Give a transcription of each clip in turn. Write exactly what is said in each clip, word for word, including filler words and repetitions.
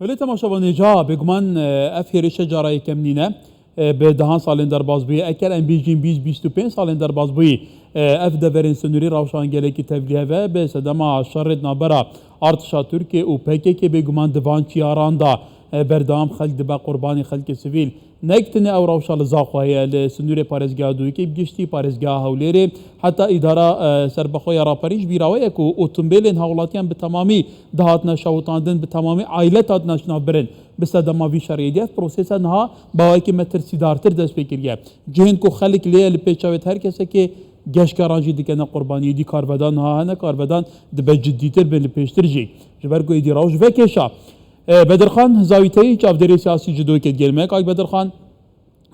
Belê temaşevanê ca, bêguman, e, ev hêrişe cara yekem nîne. E, bi dehan salên derbas bûye. Eker em bêjîn bîst, bîst û pênc salên derbas bûyî. E, ev deverên sinûrî rewşan gelekî tevlî heve. Bi sedema şerê di navbera artişa Tirkiyê û P K K bêguman di van çiyaran de, e, berdewam xelk dibe qurbanî, xelkê sivîl. Nek tenê ew rewşa li Zaxoyê ye, li sinûrê parêzgeha Dûyikê bi giştî, parêzgeha Hewlêrê, heta îdara, e, serbixwe ya raperî ji bîra we ye ku otombêlên hawlatiyan bi temamî dihatine şewitandin, bi temamî aîlet hatine şinavbirin. Bi sedema vî şerê êdî ev prosesa niha bi awayekî metirsîdartir dest pê kiriye. Cihên ku xelk lê ye li pêş çavêt her kesekê geşkaran jî dikene qurbanî. Êdî karvedan niha hene, karvedan dibe ciddîtir bin li pêştir jî. Ji ber ku êdî rewş vekêşa. E, Bedirxan Zawîteyî, çavdêrê siyasî ji Dûyikê digel me. Kak Bedirxan,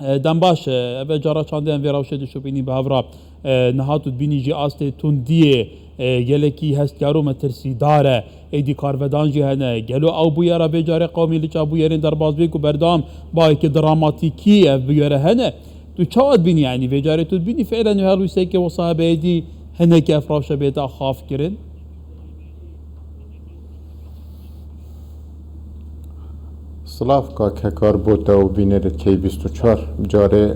e, dem baş, e, ev cara çandê em vê rewşê dişopînî bi hev re. E, niha tu dibînî jî astê tundiyê, e, gelekî hestiyar û metirsîdar e. Êdî karvedan jî hene. Gelo ew bûyera vê carê qewmî li çav bûyerên derbas bê ku berdewam bayekî dramatîkî ev bûyere hene? Tu çawa dibînî, yanî vê carê tu dibînî fiilen wê helwîstekê wisa hebe êdî hinekî ev rewşe bête axafkirin? Silav kak Hekar bo te û bînerê K bîst û çar. Carê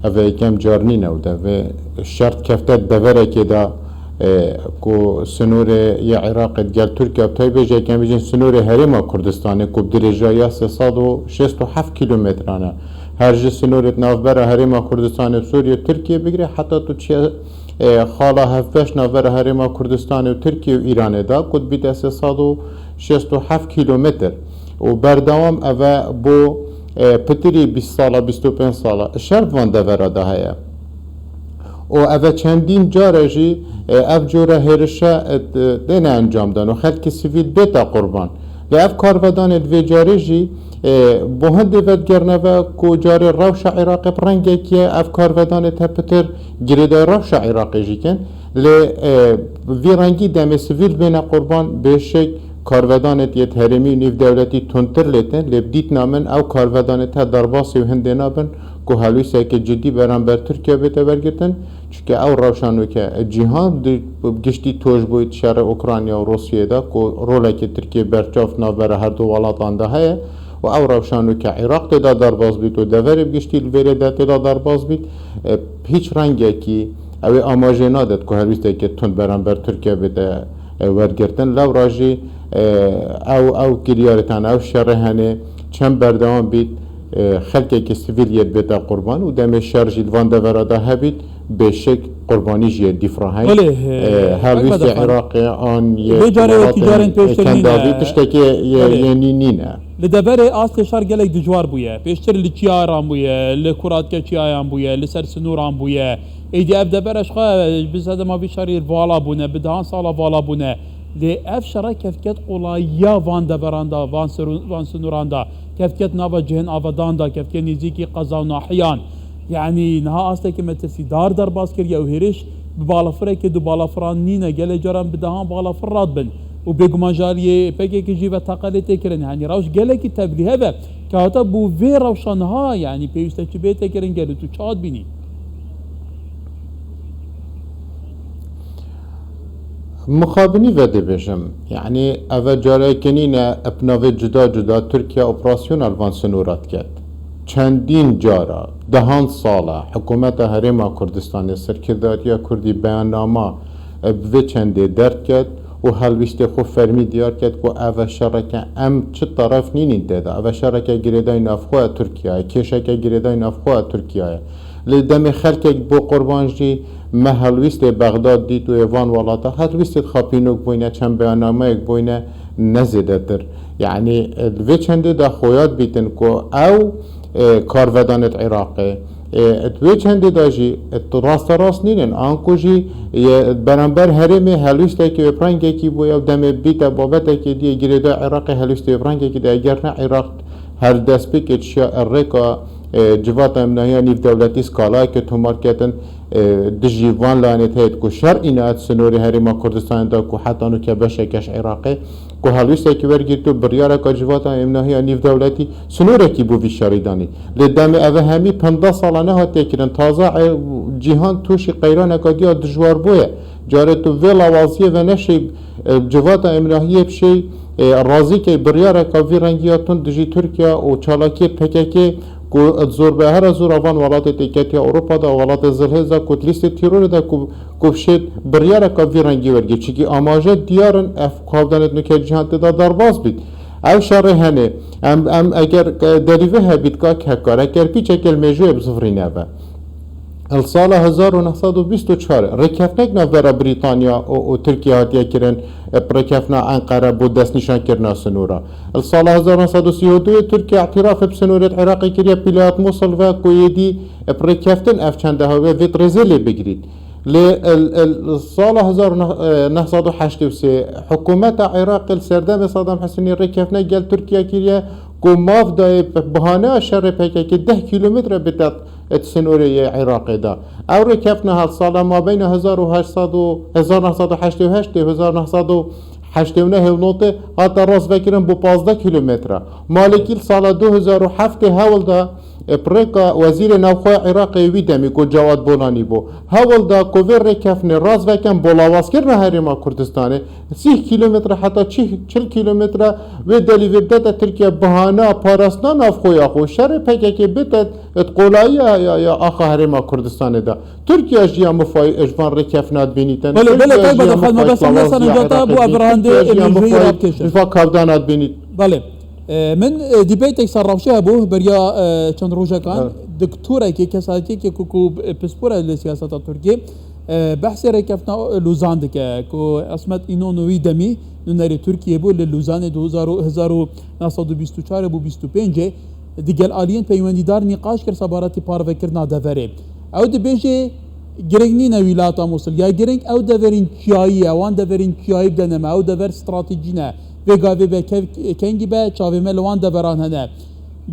ev yekem car nîne û devê şert kefte deverekê de, e, ku sinorê yê Iraqê digel Tirkiye, bi taybê jî yekem bêjin sinorê Herêma Kurdistanê ku bi dirêjaya sê sed û şêst û heft kîlometran e. Her ji sinorê di navbera Herêma Kurdistanê û Sûriye û Tirkiye bigire heta tu çiye, e, xala hevbeş navbera Herêma Kurdistanê û Tirkiye û Îranê de ku dibîte sê sed û şêst û heft kîlometr û berdewam ev e bo, e, pitirî bîst sala, bîst û pênc sala şer di van devera de heye. Û ev e çendîn care jî, e, ev cure hêrişe, e, têne encam dan û xelkê sivîl bête qurban. Lê ev karvedanê di vê carê jî, e, bo hindê vedigerine ve ku carê rewşa Iraqê bi rengekî ye, ev karvedanê te pitir girêdayî rewşa Iraqê jî kin. Lê, e, vî rengî demê sivîl bêne qurban, bêşek karvedanê yê herêmî û nîvdewletî tundtir lê tên, lê bi dîtina min ew karvedanê te derbasî û hindê nabin ku helwîstekê cidî beramber Tirkiye bête wergirtin. Çunke ew rewşa nûke cîhan di giştî toj bûyî di şerê Ukrayna û Rûsyayê de ku rolekê Tirkiyê berçav navbera her du welatan de heye û ew rewşa nûke Iraq tê de derbas bît û deverê bi giştî li vêrê de tê de derbas bît, e, hîç rengekî ew ê amajê nadet ku helwîstekê tund beramber Tirkiye bête, e, wergirtin. Lewra jî, e, ew, ew kiryarê tane, ew şerê hene çend berdewam bît, e, xelkekî sivîl yê bête qurban û demê şer jî li van devera de hebît, bêşek qurbanî jî yê dîf re heyn. Belê, e, e, helwîstê Iraqê an yê vê carê wekî carên pêştir nîne. Tiştekê yê, belê, yê nî nîne. Li deverê astê şer gelek dijwar bûye. Pêştir li çiyaran bûye, li kuratke çiyayan bûye, li ser sinûran bûye. Êdî ev dever ji xwe bi sedema vî şerî vala bûne, bi dehan sala vala bûne. Lê ev şere kevket qolayiya van deveran da, van serû-, van sinûran da, kevket nava cihên avedan da, kevket nêzîkî qeza û nahiyan. Yanî niha astekî metirsîdar derbas kiriye û hêriş bi balafirekê du balafiran nîne, gelê caran bi dehan balafir radibin û bêguman ji aliyê P K K jî ve teqelê tê kirin. Yanî rewş gelekî tevlîhev e. Kewata bo vê rewşa niha, yanî pêwîst e çi bête kirin, gelo tu çawa dibînî? Mixabinî ve dê bêjim, yanî ev e careke nîne bi navê cuda cuda Tirkiye operasyona li van sinora diket. Çendîn cara, dehan sala hikûmeta Herêma Kurdistanê, serkirdariya Kurdî beyannama, e, bi vê çendê derdiket û helwîstê xwe fermî diyar ket ku ev e şereke em çi teref nînîn tê de. Ev e şereke girêdayî navxwe ya Tirkiye ye, kêşeke girêdayî navxwe ya Tirkiye ye. Lê demê xelkek bo qurban jî me helwîstê Bexdad dît û ê van welata helwîstê xapînok bûyne, çend beyannameyek bûyne, ne zêdetir. Yanî, e, li vê çendê de xoya dibîtin ku ew, e, karvedanê di Iraqê, e, di vê çendê de jî, e, rasterast nînin, anku jî, e, beramber herêmê helwîstekî wê bi rengekî bûye û demê bîte babetekê diyê girêdayî Iraqê helwîstê wê bi rengekî de, eger ne Iraq her destpêkê çiya rêka, e, civata emnahiya nîvdewletî skalayeke tomar ketin, e, dijî van layanê heye ku şer înaet sinorê Herêma Kurdistanê da ku heta nûke beşeke ji Iraqê ku helwîstekî wergirtî û biryareka civata emnahiya nîvdewletî sinorekî bo vî şerî danî. Lê demê ev hemî pendeh sala nehatiye kirin. Taza, e, cîhan tûşî qeyraneka diya dijwar bûye. Carê tu vê lawaziyê ve neşey, e, civata emnahiyê bişey, Ê, razî ke biryareka vî rengî ya tund dijî Tirkiye û çalakiyê P K K ku di zorbehera zor a van welatê têketiya Ewropa de, welatê zilhêz de, ku di lîstê terorê de ku, ku bişêt biryareka vî rengî wergê. Çikî amaje diyar in, ev kavdanêt nuke cîhan tê de derbas bît. Ev şerê hene. Em, em eger, e, derîve hebît ka kekar, eger pîçeke li mêjûyê bizivirîne ve. Li sala hezar û neh sed û bîst û çar rêkefnek navbera Brîtanya û, û Tirkiye hatiye kirin, e, rêkefna Enqere bo destnîşankirina sinora. Li sala hezar neh sed û sî û du Tirkiye îtirafê bi sinorê Iraqê kiriye pîlayat Mosul ve ku êdî, e, rêkeftin ev çende hewê vê rêzê lê bigirît. Lê, e, e, sala hezar neh sed û heştê û sê hikûmeta Iraqê li serdemê Saddam Husênî rêkefnek gel Tirkiye kiriye ku maf dayê bi bahaneya şerê P K K deh kîlometre bite di sinorê yê Iraqê de. Ew rêkeftina heft sala mabeyna hezar û heşt sed û, hezar neh sed û heştê û heşt û hezar neh sed û heştê û neh û notê hate rastvekirin bo pazdeh kîlometre. Malikî li sala du hezar û heftê hewl da, e, bi rêka Wezîrê Navxwe ya Iraqê wî demî ku Cewad Bolanî bû. Hewl da ku vê rêkeftinê rastvekin bo lawazkirina Herêma Kurdistanê, sîh kîlometre heta çi-, çil kîlometre wê delî vê bidete Tirkiye bahana parastina navxweya xwe, şerê P K K bite di qolayiya ya, ya axa Herêma Kurdistanê de. Tirkiye jî ya mifayî ji van rêkeftina dibînîtin. Belê, belê, Tirkiye jî ya taybet xanima mifayî bes lawaz mesela ya nota Iraqê bu dibînît. Abrahande Tirkiye jî ya mejûyî mifayî rabkêşe. Ji van kavdana dibînît. Belê. E, min, e, dîbeytek ser rewşe hebû, beriya, e, çend rojekan. Evet. Doktorekê, kesayetiyekê ku, ku, e, pispor e li siyaseta Tirkiyê, e, behsê rêkeftina Lozan dike, ku Esmet İnönü wî demî nûnerê Tirkiyê bû, li Lozanê du hezar û, hezar û neh sed û bîst û çar bû bîst û pêncê, digel aliyên peywendîdar nîqaş kir sebaretî parvekirina deverê. Ew dibêje, giring nîne wîlata Mûsil, ya giring ew deverên çiyayî ye, wan deverên çiyayî bidene me, ew dever stratejî ne. Vê gavê be kev-, kengî be, çavê me li wan deveran hene.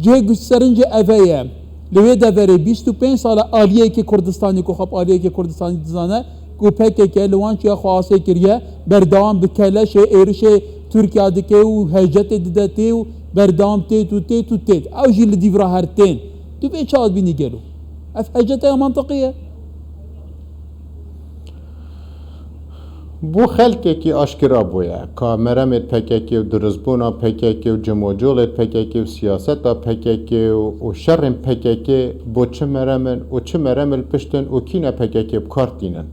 Cihê serince eve ye. Li wê deverê bîst û pênc sal e aliyekê Kurdistanê ku xwe bi aliyekê Kurdistanê dizane, ku P K K li wan çiya xwe asê kiriye, berdewam bi keleşê êrişê Tirkiye dike û hecetê dide tê û berdewam têt û têt û têt. Ew jî li dîvra her tên. Tu vê çawa dibînî gelo? Ev heceteya mantiqî ye? Bo xelkekî aşkera bûye ka meremêt P K K û diristbûna P K K û cimocolêt P K K û siyaseta P K K û, û şerên P K K bo çi merem in û çi merem li pişt in û kî ne P K K bi kar tînin.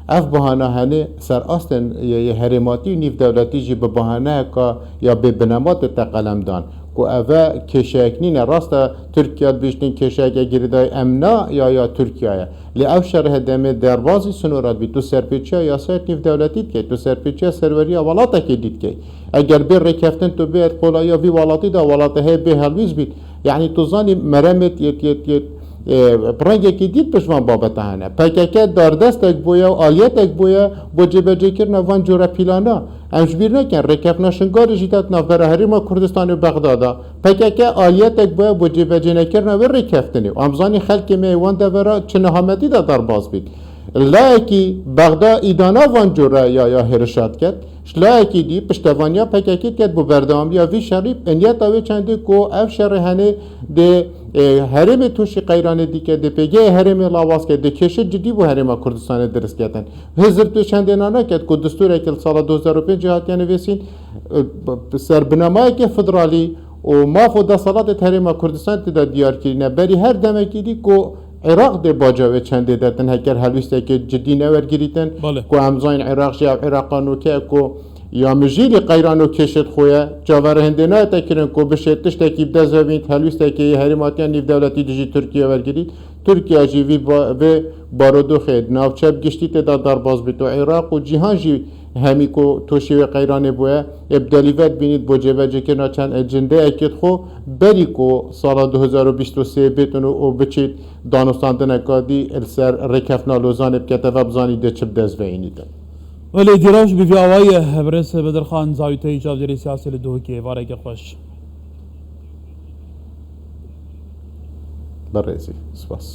Ev bahana henê ser astên yê, yê herêmatî û nîvdewletî jî bi bahaneyeka ya bê binema tête qelemdan. Ku eve kêşeyek nîne, rast e Tirkiye dibêjtin kêşeyeke girêdayî em na ya, ya Tirkiye ye. Lê ev şer hê demê derbazî sinora dibî. Tu serpêçiya yasayê nîvdewletî dikey, tu serpêçiya serweriya welatekê dî dikey. Eger bê rêkeftin tu bê qolaya vî welatî de, welate hê bê helwîst bît. Yanî tu zanî meremêt yêt, yêt, yêt, e, bi rengekî dî pişt van babeta hene. P K K dardestek bûye û aliyetek bûye bo cêbecêkirina van cûre pîlana. Em ji bîr nekin, rêkeftina Şingalê jî ket navbera Herêma Kurdistanê û Bexdada. P K K aliyetek bûye bo cêbecênekirina wê rêkeftinê. Û em zanîn xelkê me yê wan devera çi nihametî de derbas bît. Layekî Bexda îdana van cûre ya, ya hêrişa diket. Ji layekî dî piştevaniya P K K diket bo berdewamiya vî şerî. Bi niyeta wê çendê ku ev şerê henê dê, e, herêmê tûşî qeyranê dîke, dê pêgehê herêmê lawaz ke, dê kêşê cidî bo Herêma Kurdistanê dirist ketin. Hizir tu çendê nane ket ku destûrekê li sala du hezar û pêncê hatiye nivîsîn, e, b-, b-, ser binemayeke federalî û maf û deselatê Herêma Kurdistanê tê de diyar kirîne. Berî her demekî dî ku Iraq dê baca wê çendê de tin heker helwîstekê cidî newergirîtin. Belê. Ku em zanîn Iraq jî ev Iraqa nûke ye ku ya mijîlî qeyran û kêşêt xwe ye. Çaverê hindê nayete kirin ku bişê tiştekî bi dest ve bînît, helwîstekê yê herêmatiya nîvdewletî dijî Tirkiye wergirît. Tirkiye jî vî ba-, vê barodoxê di navçe bi giştî tê de derbas bît û Iraq û cîhan jî hemî ku tûşî wê qeyranê bûye, ê bi delî ve dibînît bo cêbecêkirina çend ecendeyekê xwe berî ku sala du hezar û bîst û sê bêtin û, û biçît danûstandineka dî li ser rêkeftina Lozanê bikete ve, bizanî dê çi bi dest ve înîtin. Belê, dîraş bi vî awayî ye, birêz Bedirxan Zawî, te yî çavdêrê siyasî li Duhokê. Êvareke xweş. Berêzî, spas.